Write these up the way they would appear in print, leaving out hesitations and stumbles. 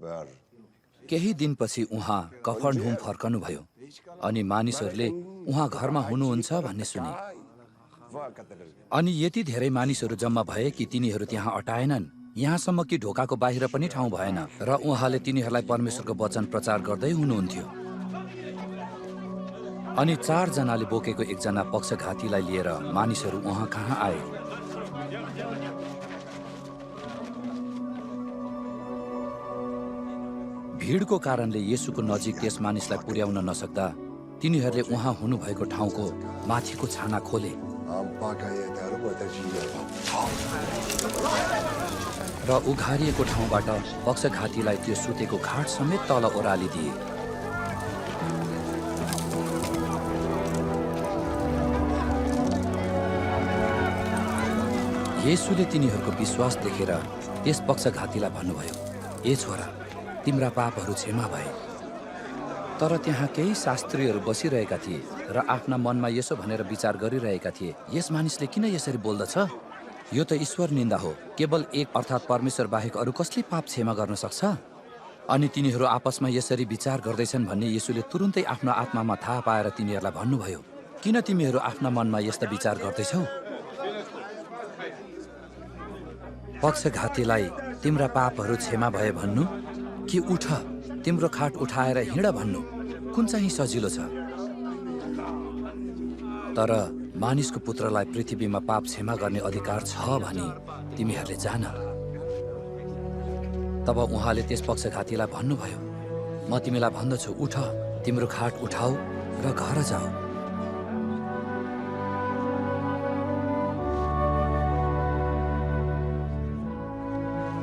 केही दिनपछि उहाँ कफरनहुम फर्कनुभयो अनि मानिसहरूले उहाँ घरमा हुनुहुन्छ भन्ने सुने। अनि यति धेरै मानिसहरू जम्मा भए कि तिनीहरू त्यहाँ अटाएनन्, यहाँसम्म कि ढोकाको बाहिर पनि ठाउँ भएन, र उहाँले तिनीहरूलाई परमेश्वरको वचन प्रचार गर्दै हुनुहुन्थ्यो। अनि 4 जनाले बोकेको एकजना पक्षघातीलाई लिएर मानिसहरू उहाँ कहाँ आए। भिडको कारणले येशूको नजिक त्यस मानिसलाई पुर्याउन नसक्दा तिनीहरूले उहाँ हुनुभएको ठाउँको माथिको छाना खोले र उघारिएको ठाउँबाट पक्षघातीलाई त्यो सुतेको खाट समेत तल ओह्रालिदिए। येशूले तिनीहरूको विश्वास देखेर त्यस पक्षघातीलाई भन्नुभयो, ए छोरा, तिम्रा पापहरू क्षमा भए। तर त्यहाँ केही शास्त्रीहरू बसिरहेका थिए र आफ्ना मनमा यसो भनेर विचार गरिरहेका थिए, यस मानिसले किन यसरी बोल्दछ? यो त ईश्वर निन्दा हो। केवल एक अर्थात् परमेश्वर बाहेक अरू कसले पाप क्षमा गर्न सक्छ? अनि तिनीहरू आपसमा यसरी विचार गर्दैछन् भन्ने येशूले तुरुन्तै आफ्नो आत्मामा थाहा पाएर तिनीहरूलाई भन्नुभयो, किन तिमीहरू आफ्ना मनमा यस्ता विचार गर्दैछौ? पक्षघातीलाई तिम्रा पापहरू क्षमा भए भन्नु कि उठ, तिम्रो खाट उठाएर हिँड भन्नु, कुन चाहिँ सजिलो छ? तर मानिसको पुत्रलाई पृथ्वीमा पाप क्षमा गर्ने अधिकार छ भनी तिमीहरूले जान। तब उहाँले त्यस पक्षघातीलाई भन्नुभयो, म तिमीलाई भन्दछु, उठ, तिम्रो खाट उठाऊ र घर जाऊ।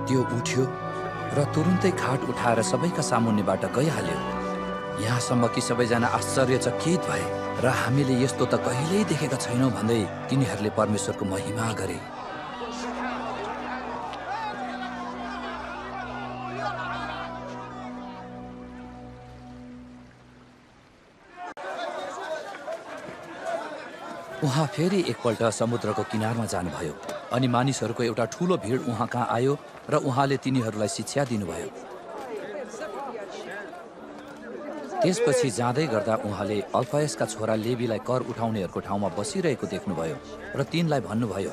त्यो उठ्यो र तुरुन्तै खाट उठाएर सबैका सामुन्नेबाट गइहाल्यो। यहाँसम्म कि सबैजना आश्चर्यचकित भए र हामीले यस्तो त कहिल्यै देखेका छैनौँ भन्दै तिनीहरूले परमेश्वरको महिमा गरे। उहाँ फेरि एकपल्ट समुद्रको किनारमा जानुभयो अनि मानिसहरूको एउटा ठूलो भिड उहाँ कहाँ आयो र उहाँले तिनीहरूलाई शिक्षा दिनुभयो। त्यसपछि जाँदै गर्दा उहाँले अल्फयसका छोरा लेवीलाई कर उठाउनेहरूको ठाउँमा बसिरहेको देख्नुभयो र तिनलाई भन्नुभयो,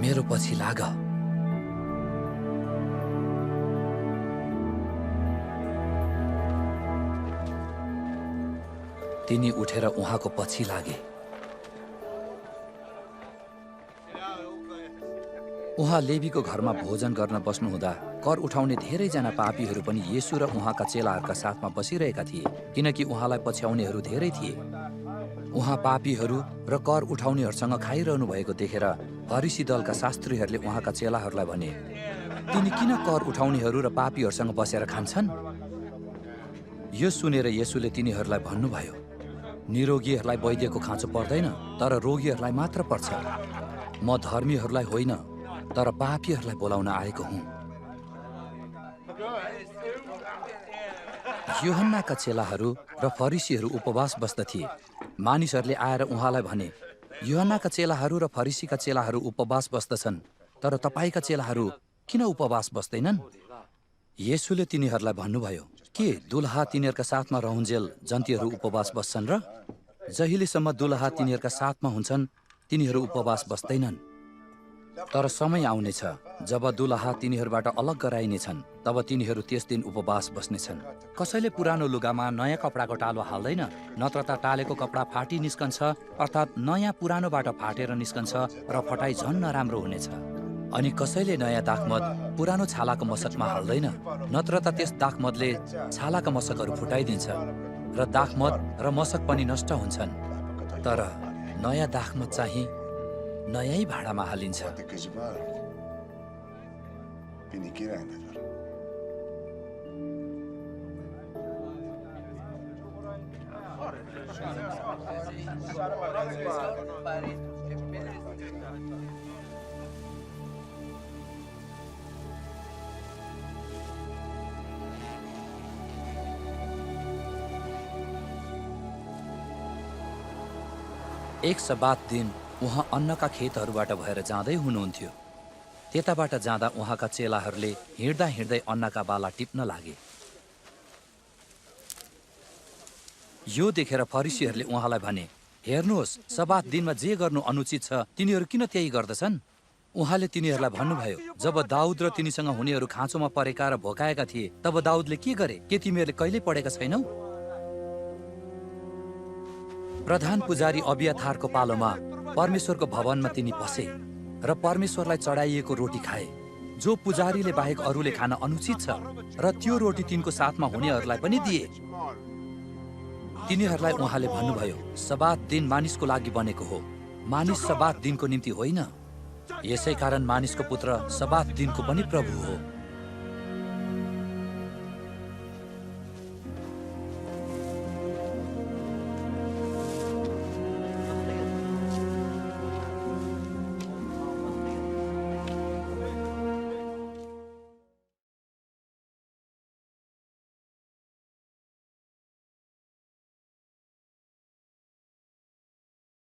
मेरो पछि लाग। तिनी उठेर उहाँको पछि लागे। उहाँ लेवीको घरमा भोजन गर्न बस्नुहुँदा कर उठाउने धेरैजना पापीहरू पनि येशू र उहाँका चेलाहरूका साथमा बसिरहेका थिए, किनकि उहाँलाई पछ्याउनेहरू धेरै थिए। उहाँ पापीहरू र कर उठाउनेहरूसँग खाइरहनु भएको देखेर फरिसी दलका शास्त्रीहरूले उहाँका चेलाहरूलाई भने, तिनी किन कर उठाउनेहरू र पापीहरूसँग बसेर खान्छन्? यो सुनेर येशूले तिनीहरूलाई भन्नुभयो, निरोगीहरूलाई वैद्यको खाँचो पर्दैन, तर रोगीहरूलाई मात्र पर्छ। म धर्मीहरूलाई होइन, तर पापीहरूलाई बोलाउन आएको हुँ। यूहन्नाका चेलाहरू र फरिसीहरू उपवास बस्दथे। मानिसहरूले आएर उहाँलाई भने, यूहन्नाका चेलाहरू र फरिसीका चेलाहरू उपवास बस्दछन्, तर तपाईका चेलाहरू किन उपवास बस्दैनन्? येशूले तिनीहरूलाई भन्नुभयो, के दुलहा तिनीहरूका साथमा रहन्जेल जन्तीहरू उपवास बस्छन् र? जहिलेसम्म दुलहा तिनीहरूका साथमा हुन्छन् तिनीहरू उपवास बस्दैनन्। तर समय आउनेछ जब दुलहा तिनीहरूबाट अलग गराइनेछन्, तब तिनीहरू त्यस दिन उपवास बस्नेछन्। कसैले पुरानो लुगामा नयाँ कपडाको टालो हाल्दैन, नत्र त टालेको कपडा फाटी निस्कन्छ, अर्थात् नयाँ पुरानोबाट फाटेर निस्कन्छ र फटाइ झन् नराम्रो हुनेछ। अनि कसैले नयाँ दाखमद पुरानो छालाको मसकमा हाल्दैन, नत्र त त्यस दाखमदले छालाका मसकहरू फुटाइदिन्छ र दाखमद र मसक पनि नष्ट हुन्छन्। तर नयाँ दाखमद चाहिँ नयाँ भाँडामा हालिन्छ। एक सबात दिन उहाँ अन्नका खेतहरूबाट भएर जाँदै हुनुहुन्थ्यो। त्यताबाट जाँदा उहाँका चेलाहरूले हिँड्दा हिँड्दै अन्नका बाला टिप्न लागे। यो देखेर फरिसीहरूले उहाँलाई भने, हेर्नुहोस्, सबात दिनमा जे गर्नु अनुचित छ तिनीहरू किन त्यही गर्दछन्? उहाँले तिनीहरूलाई भन्नुभयो, जब दाउद र तिनीसँग हुनेहरू खाँचोमा परेका र भोकाएका थिए तब दाउदले के गरे? के तिमीहरूले कहिल्यै पढेका छैनौ? प्रधान पुजारी अबियाथारको पालोमा परमेश्वरको भवनमा तिनी पसे र परमेश्वरलाई चढाइएको रोटी खाए, जो पुजारीले बाहेक अरूले खान अनुचित छ, र त्यो रोटी तिनको साथमा हुनेहरूलाई पनि दिए। तिनीहरूलाई उहाँले भन्नुभयो, सबात दिन मानिसको लागि बनेको हो, मानिस सबात दिनको निम्ति होइन। यसै कारण मानिसको पुत्र सबात दिनको पनि प्रभु हो।